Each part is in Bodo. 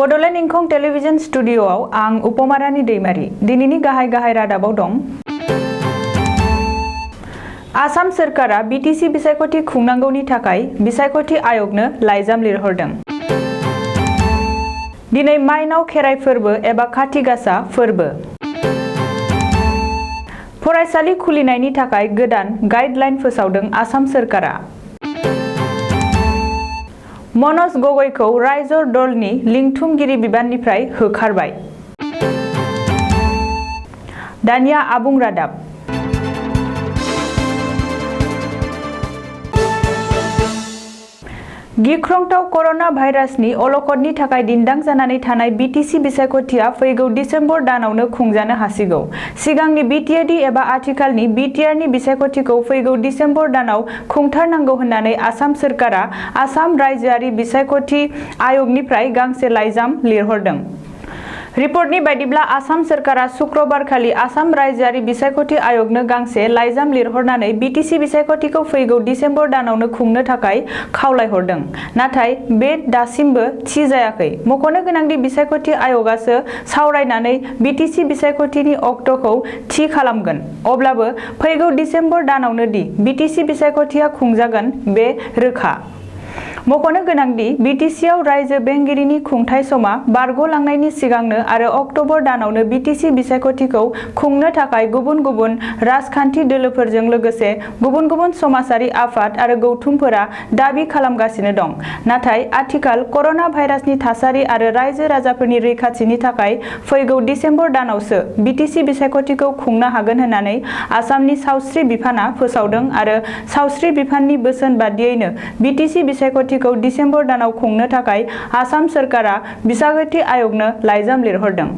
बड'लेण्ड इंखं टेलिभिजन स्टुडिय'आव आं उपमारानि दैमारि दिनैनि गाहाय रादाबाव दं। आसाम सोरखारा बिटिसि बिसायख'थि खुंनांगौनि थाखाय बिसायख'थि आय'गनो लाइजाम लिरहरदों। दिनै माइनाव खेराइ फोरबो एबा खाथि गासा फोरबो। फरायसालि खुलिनायनि थाखाय गोदान गाइडलाइन फोसावदों आसाम सोरखारा। मनज गगैखौ रायजो दलनि लिंथुमगिरि बिबाननिफ्राय होखारबाय। दानिया आबुं रादाब। गिख्रंथाव कर'ना भाइरासनि अलखदनि थाखाय दिन्दां जानानै थानाय बिटिसि बिसायख'थिया फैगौ डिसेम्बर दानावनो खुंजानो हासिगौ। सिगांनि बिटिएडि एबा आथिखालनि बिटिआरनि बिसायख'थिखौ फैगौ डिसेम्बर दानाव खुंथारनांगौ होननानै आसाम सोरखारा आसाम रायजोआरि बिसायख'थि आय'गनिफ्राय गांसे लाइजाम लिरहरदों। रिपर्टनि बायदिब्ला आसाम सोरखारा शुक्रबारखालि आसाम रायजोआरि बिसायख'थि आय'गनो गांसे लाइजाम लिरहरनानै बिटिसि बिसायख'थिखौ फैगौ डिसेम्बर दानावनो खुंनो थाखाय खावलायहरदों। नाथाय बे दासिमबो थि जायाखै। मख'नो गोनांदि बिसायख'थि आय'गासो सावरायनानै बिटिसि बिसायख'थिनि अक्ट'खौ थि खालामगोन। अब्लाबो फैगौ डिसेम्बर दानावनो दि बिटिसि बिसायख'थिया खुंजागोन बे रोखा। मख'नो गोनांदि बिटिसिआव रायजो बेंगिरिनि खुंथाय समा बारग'लांनायनि सिगांनो आरो अक्ट'बर दानावनो बिटिसि बिसायख'थिखौ खुंनो थाखाय गुबुन गुबुन राजखान्थि दोलोफोरजों लोगोसे गुबुन गुबुन समाजारि आफाद आरो गौथुमफोरा दाबि खालामगासिनो दं। नाथाय आथिखाल कर'ना भाइरासनि थासारि आरो रायजो राजाफोरनि रैखाथिनि थाखाय फैगौ डिसेम्बर दानावसो बिटिसि बिसायख'थिखौ खुंनो हागोन होननानै आसामनि सावस्रि बिफानआ फोसावदों आरो सावस्रि बिफाननि बोसोन बादियैनो बिटिसि बिसायख'थिखौ डिसेम्बर दानाव खुंनो थाखाय आसाम सोरखारा बिसायख'थि आय'गनो लाइजाम लिरहरदों।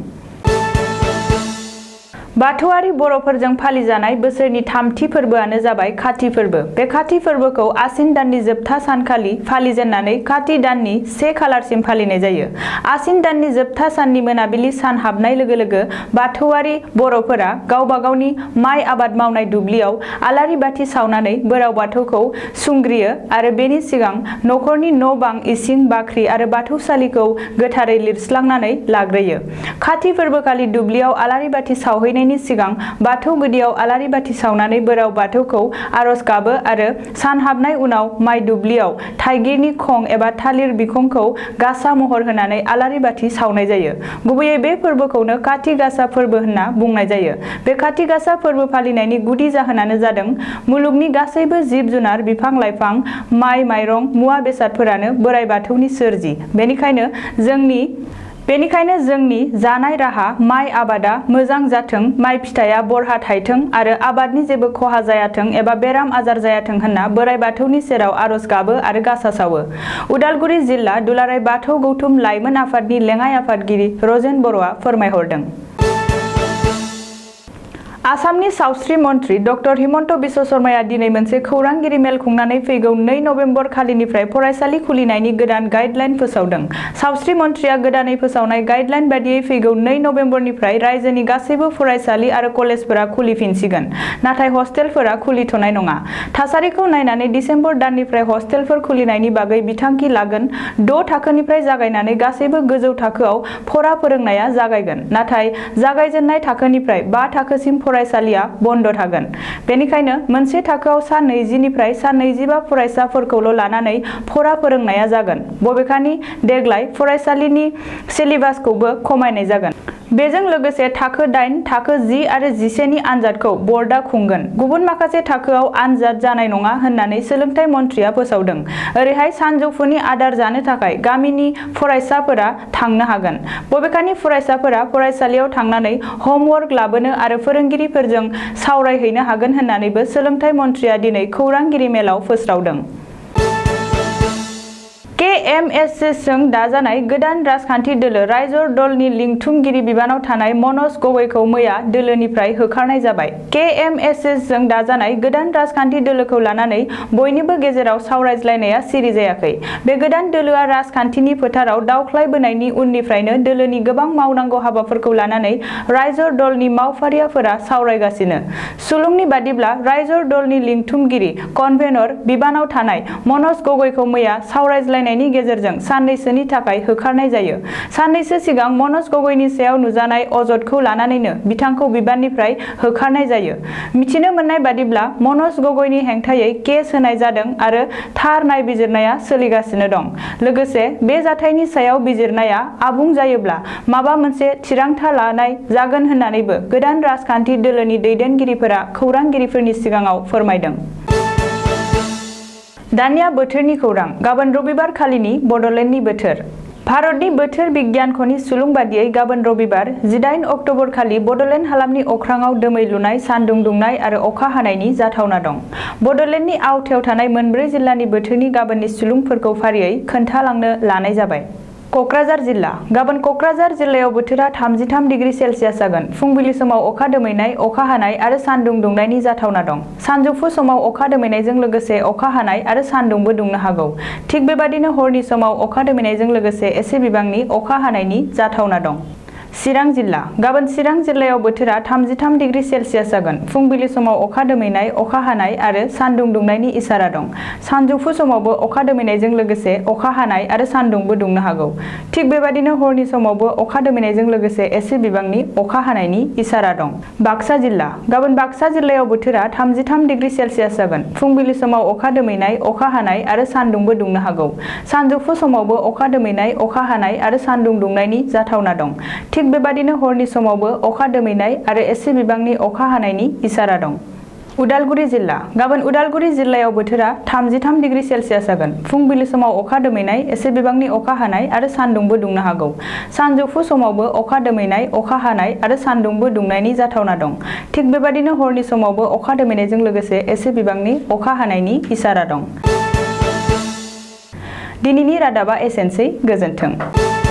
बाथौआरि बर'फोरजों फालिजानाय बोसोरनि थामथि फोरबोआनो जाबाय काति फोरबो। बे काति फोरबोखौ आसिन दाननि जोबथा सानखालि फालिजेननानै काति दाननि 1 खालारसिम फालिनाय जायो। आसिन दाननि जोबथा साननि मोनाबिलि सान हाबनाय लोगो लोगो बाथौआरि बर'फोरा गावबा गावनि माइ आबाद मावनाय दुब्लियाव आलारि बाथि सावनानै बोराव बाथौखौ सुंग्रियो आरो बेनि सिगां न'खरनि न' बां इसिं बाख्रि आरो बाथौसालिखौ गोथारै लिरस्लांनानै लाग्रोयो। काति फोरबोखालि दुब्लियाव आलारि बाथि सावहैनाय सिगां बाथौ गुदियाव आलारि बाथि सावनानै बोराव बाथौखौ आरज गाबो आरो सान हाबनाय उनाव माइ दुब्लियाव थाइगिरनि खं एबा थालिर बिखंखौ गासा महर होनानै आलारि बाथि सावनाय जायो। गुबैयै बे फोरबोखौनो काति गासा फोरबो होनना बुंनाय जायो। बे काति गासा फोरबो फालिनायनि गुदि जाहोनानो जादों मुलुगनि गासैबो जिब जुनार बिफां लाइफां माइ माइरं मुवा बेसादफोरानो बोराइ बाथौनि सोरजि। बेनिखायनो जोंनि जानाय राहा माइ आबादा मोजां जाथों, माइ फिथाइया बरहा थायथों आरो आबादनि जेबो खहा जायाथों एबा बेराम आजार जायाथों होनना बोराइ बाथौनि सेराव आरज गाबो आरो गासा सावो। उदालगुरि जिल्ला दुलाराय बाथौ गौथुम लाइमोन आफादनि लेङाइ आफादगिरि रजेन बर'आ फोरमायहरदों। आसामनि सावस्रि मन्थ्रि डक्टर हिमन्त बिश्व शर्माया दिनै मोनसे खौरांगिरि मेल खुंनानै फैगौ 2 नबेम्बर खालिनिफ्राय फरायसालि खुलिनायनि गोदान गाइडलाइन फोसावदों। सावस्रि मन्थ्रिया गोदानै फोसावनाय गाइडलाइन बादियै फैगौ 2 नबेम्बरनिफ्राय रायजोनि गासैबो फरायसालि आरो कलेजफोरा खुलिफिनसिगोन। नाथाय हस्टेलफोरा खुलिथ'नाय नङा। थासारिखौ नायनानै डिसेम्बर दाननिफ्राय हस्टेलफोर खुलिनायनि बागै बिथांखि लागोन। 6 थाखोनिफ्राय जागायनानै गासैबो गोजौ थाखोआव फरा फोरोंनाया जागायगोन। नाथाय जागायजेननाय थाखोनिफ्राय 5 थाखोसिम फरायसालिया बन्द थागोन। बेनिखायनो मोनसे थाखोआव सा 20 निफ्राय सा 25 फरायसाफोरखौल' लानानै फरा फोरोंनाया जागोन। बबेखानि देग्लाय फरायसालिनि सिलेबासखौबो खमायनाय जागोन। बेजों लोगोसे थाखो 8, थाखो 10 आरो 11 नि आनजादखौ बर्डआ खुंगोन। गुबुन माखासे थाखोआव आनजाद जानाय नङा होननानै सोलोंथाइ मन्थ्रिया फोसावदों। ओरैहाय सानजौफुनि आदार जानो थाखाय गामिनि फरायसाफोरा थांनो हागोन। बबेखानि फरायसाफोरा फरायसालियाव थांनानै हमवर्क लाबोनो आरो फोरोंगिरिफोरजों सावरायहैनो हागोन होननानैबो सोलोंथाइ मन्थ्रिया दिनै खौरांगिरि मेलाव फोस्रावदों। केएमएसएसजों दाजानाय गोदान राजखान्थि दोलो रायजो दलनि लिंथुमगिरि बिबानाव थानाय मनज गगैखौ मैया दोलोनिफ्राय होखारनाय जाबाय। केएमएसएसजों दाजानाय गोदान राजखान्थि दोलोखौ लानानै बयनिबो गेजेराव सावरायज्लायनाया सिरि जायाखै। बे गोदान दोलोआ राजखान्थिनि फोथाराव दावख्लायबोनायनि उननिफ्रायनो दोलोनि गोबां मावनांगौ हाबाफोरखौ लानानै रायजो दलनि मावफारियाफोरा सावरायगासिनो। सुलुंनि बादिब्ला रायजो दलनि लिंथुमगिरि कनभेनर बिबानाव थानाय मनज गगैखौ मैया सावरायज्लायनायनि गेजेरजों साननैसोनि थाखाय होखारनाय जायो। साननैसो सिगां मनज गगैनि सायाव नुजानाय अजदखौ लानानैनो बिथांखौ बिबाननिफ्राय होखारनाय जायो। मिथिनो मोननाय बादिब्ला मनज गगैनि हेंथायै केस होनाय जादों आरो थार नायबिजिरनाया सोलिगासिनो दं। लोगोसे बे जाथायनि सायाव बिजिरनाया आबुं जायोब्ला माबा मोनसे थिरांथा लानाय जागोन होननानैबो गोदान राजखान्थि दोलोनि दैदेनगिरिफोरा खौरांगिरिफोरनि सिगाङाव फोरमायदों। दानिया बोथोरनि खौरां। गाबोन रबिबार खालिनि बड'लेण्डनि बोथोर। भारतनि बोथोर बिगियानख'नि सुलुं बादियै गाबोन रबिबार 18 अक्ट'बर खालि बड'लेण्ड हालामनि अख्राङाव दोमैलुनाय, सान्दुं दुंनाय आरो अखा हानायनि जाथावना दं। बड'लेण्डनि आवथायाव थानाय मोनब्रै जिल्लानि बोथोरनि गाबोननि सुलुंफोरखौ फारियै खोन्थालांनो लानाय जाबाय। क'क्राझार जिल्ला। गाबोन क'क्राझार जिल्लायाव बोथोरा 33 डिग्री सेल्सियास जागोन। फुंबिलि समाव अखा दोमैनाय, अखा हानाय आरो सान्दुं दुंनायनि जाथावना दं। सानजौफु समाव अखा दोमैनायजों लोगोसे अखा हानाय आरो सान्दुंबो दुंनो हागौ। थिग बेबादिनो हरनि समाव अखा दोमैनायजों लोगोसे एसे बिबांनि अखा हानायनि जाथावना दं। चिरां जिल्ला। गाबोन चिरां जिल्लायाव बोथोरा 33 डिग्री सेल्सियास जागोन। फुंबिलि समाव अखा दोमैनाय, अखा हानाय आरो सान्दुं दुंनायनि इसारा दं। सानजौफु समावबो अखा दोमैनायजों लोगोसे अखा हानाय आरो सान्दुंबो दुंनो हागौ। थिग बेबादिनो हरनि समावबो अखा दोमैनायजों लोगोसे एसे बिबांनि अखा हानायनि इसारा दं। बाक्सा जिल्ला। गाबोन बाक्सा जिल्लायाव बोथोरा 33 डिग्री सेल्सियास जागोन। फुंबिलि समाव अखा दोमैनाय, अखा हानाय आरो सान्दुंबो दुंनो हागौ। सानजौफु समावबो अखा दोमैनाय, अखा हानाय आरो सान्दुं दुंनायनि जाथावना दं। थिग बेबादिनो हरनि समावबो अखा दोमैनाय आरो एसे बिबांनि अखा हानायनि इसारा दं। उदालगुरि जिल्ला। गाबोन उदालगुरि जिल्लायाव बोथोरा 33 डिग्री सेल्सियास जागोन। फुंबिलि समाव अखा दोमैनाय, एसे बिबांनि अखा हानाय आरो सान्दुंबो दुंनो हागौ। सानजौफु समावबो अखा दोमैनाय, अखा हानाय आरो सान्दुंबो दुंनायनि जाथावना दं। थिग बेबादिनो हरनि समावबो अखा दोमैनायजों लोगोसे एसे बिबांनि अखा हानायनि इसारा दं। दिनैनि रादाबा एसेनोसै। गोजोन्थों।